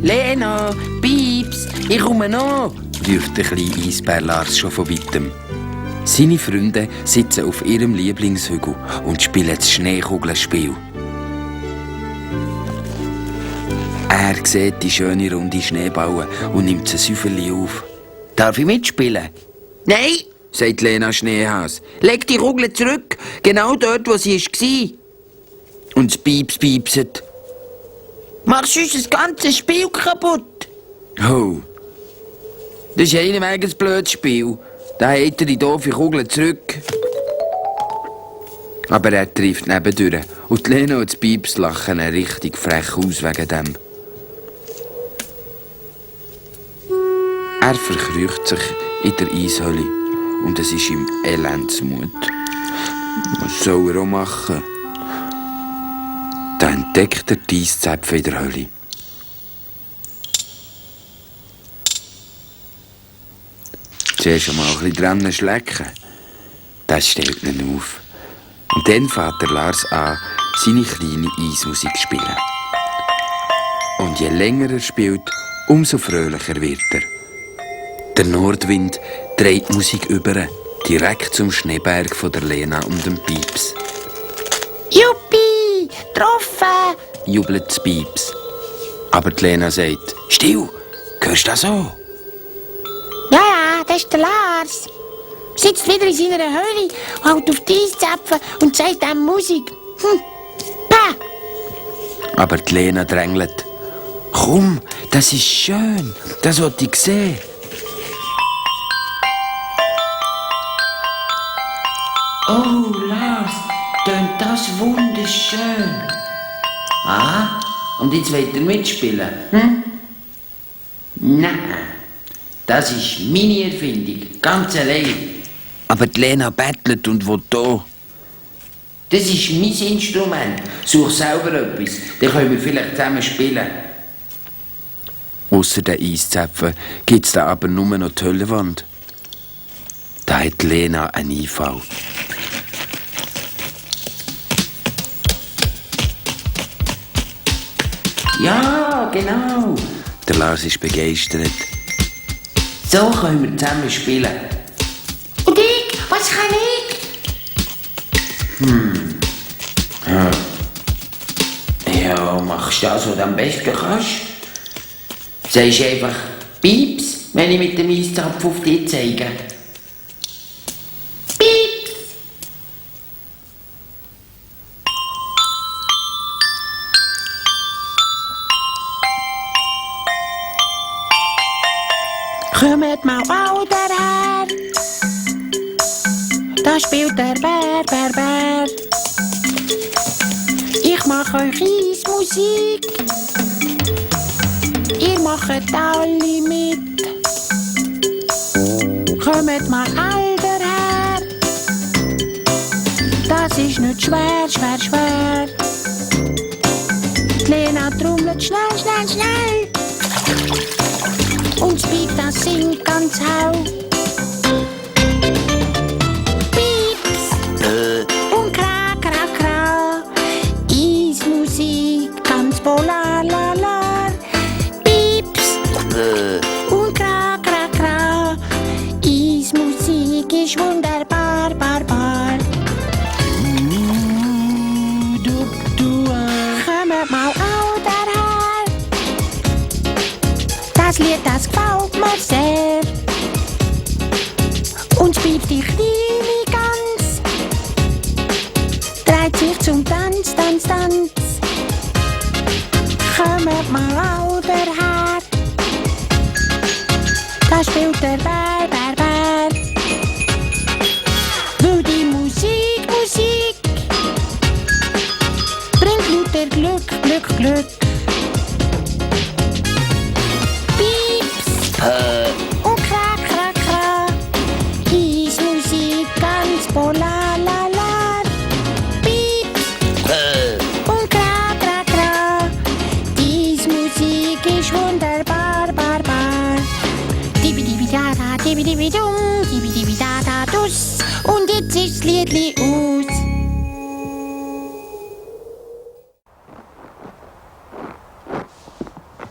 Lena, Pieps, ich komme noch, ruft der kleine Eisbär Lars schon von weitem. Seine Freunde sitzen auf ihrem Lieblingshügel und spielen das Schneekugelspiel. Er sieht die schöne runde Schneeballen und nimmt ein Säuferli auf. Darf ich mitspielen? Nein, sagt Lena Schneehas. Leg die Kugel zurück, genau dort, wo sie war. Und das Pieps piepset. Machst du uns das ganze Spiel kaputt? Oh, das ist ein blödes Spiel. Da hat er die doofe Kugel zurück. Aber er trifft nebendurch. Und Lena und das Pieps lachen ihn richtig frech aus wegen dem. Er verkrücht sich in der Eishöhle. Und es ist ihm elendsmut. Was soll er auch machen? Da entdeckt er die Eiszäpfe in der Höhle. Zuerst einmal ein bisschen dran schlecken. Das stellt ihn auf. Und dann fängt der Lars an, seine kleine Eismusik zu spielen. Und je länger er spielt, umso fröhlicher wird er. Der Nordwind dreht die Musik über, direkt zum Schneeberg von der Lena und dem Pieps. Juppie, getroffen! Jubelt das Pieps. Aber die Lena sagt, still, hörst du das auch? Ja, das ist der Lars. Sitzt wieder in seiner Höhle, hält auf die Eiszapfen und sagt ihm Musik. Pah! Aber die Lena drängelt. Komm, das ist schön, das wollte ich sehen. Oh, Lars, tönt das wunderschön. Ah, und jetzt wollt ihr mitspielen, Nein, das ist meine Erfindung, ganz allein. Aber die Lena bettelt und will da. Das ist mein Instrument. Such selber etwas, dann können wir vielleicht zusammen spielen. Ausser den Eiszäpfen gibt es da aber nur noch die Höllenwand. Da hat Lena einen Einfall. Ja, genau. Der Lars ist begeistert. So können wir zusammen spielen. Und ich? Was kann ich? Ja, machst das, was du am besten kannst. Sagst einfach Pieps, wenn ich mit dem Eiszapf auf dich zeige. Pieps! Kommt mal all daher. Da spielt der Bär. Ich mach euch Eismusik. Ihr macht alle mit. Kommt mal all daher. Das ist nicht schwer. Die Lena trommelt schnell. Und das Piep, das singt ganz hau. Pieps und kra. Eismusik, ganz polar. Pieps und kra. Eismusik ist wunderbar. Kommt mal auch daher. Das Lied, das gefällt mir sehr. Und spielt die kleine Gans. Dreht sich zum Tanz. Kommt mal auch daher. Da spielt der Bär. Weil die Musik bringt lauter Glück. Pieps und kra. Eismusik ganz polar. Pieps und kra. Eismusik ist wunderbar. Dibi-dibi-da-da, dibi-dibi-dum, dibi-dibi-da-da-dus. Und jetzt ist das Liedli